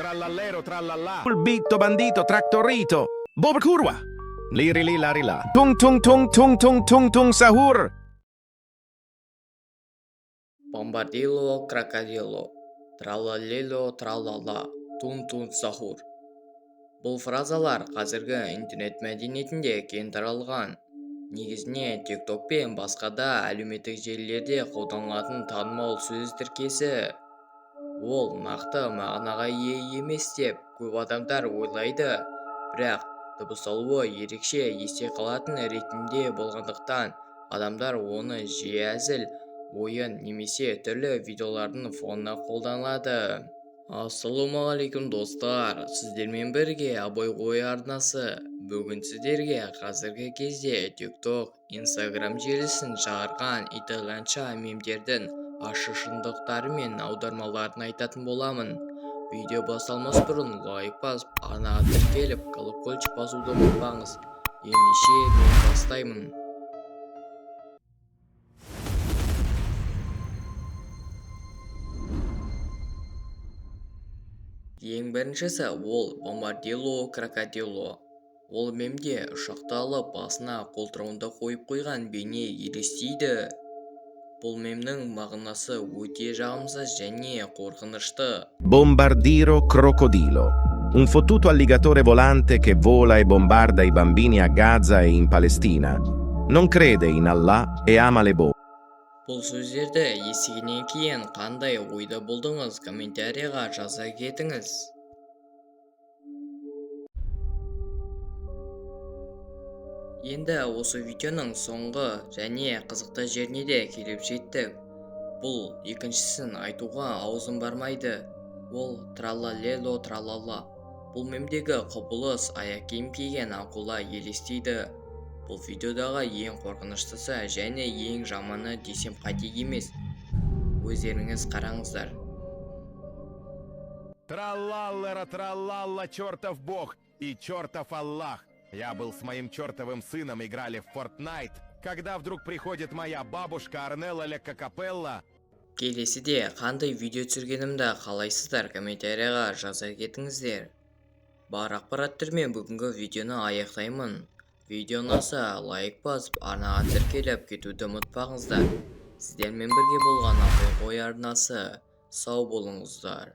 Trallallero trallallà. Bitto bandito trattorito. Bob curwa. Liri li lari la. Tung tung tung tung tung tung tung sahur. Бомбардило крокодило, тралалело тралала, тун-тун сахур. Бұл фразалар қазіргі интернет мәдениетінде кең таралған. Негізінен TikTok пен басқа да әлеуметтік желілерде қолданылатын танымал сөз тіркесі. Ол нақты мағынаға ие емес деп көп адамдар ойлайды, бірақ дыбысталуы ерекше есте қалатын ритмде болғандықтан адамдар оны жиі әзіл, ойын немесе түрлі видеолардың фонына қолданады. Ассалаумағалейкум, достар! Сіздермен бірге Абай ой арнасы. Бүгін сіздерге қазіргі кезде TikTok, Instagram желісін шығарған итальянша мемдердің ащы шындықтары мен аудармаларын айтатын боламын. Видео басталмас бұрын лайк басып, арнаға тіркеліп, колокольчик басуды ұмытпаңыз. Ендеше мен бастаймын. Ең біріншісі ол Бомбардило крокодило. Ол мемде ұшақты алып басына қолтырауынды қойып қойған бейне елестейді. Бұл мемнің мағынасы өте жағымсыз және қорқынышты. Bombardiro crocodilo. Un fottuto alligatore volante che vola e bombarda i bambini a Gaza e in Palestina. Non crede in Allah e ama le bombe. Бұл сөздерді естігеннен кейін қандай ойда болдыңыз, комментарийға жаза кетіңіз. Енді осы видеоның соңғы және қызықты жеріне де келіп жеттік. Бұл екіншісін айтуға аузым бармайды. Ол тралалело тралала. Бұл мемдегі құбылыс аяқ киім киген акула елестейді. Бұл видеодағы ең қорқыныштысы және ең жаманы десем қате емес. Өздеріңіз қараңыздар. Тралаллера тралалла, чертов бог и чертов Аллах. Я был с моим чертовым сыном, играли в Fortnite, когда вдруг приходит моя бабушка Арнелла Ля Капелла. Келесіде қандай видео түсіргенімді қалайсыздар, комментарийға жаза кетіңіздер. Бар ақпараттармен бүгінгі видеоны аяқтаймын. Видео ұнаса, лайк басып, арнаға тіркеліп кетуді ұмытпаңыздар. Сіздермен бірге болған Абай арнасы. Сау болыңыздар.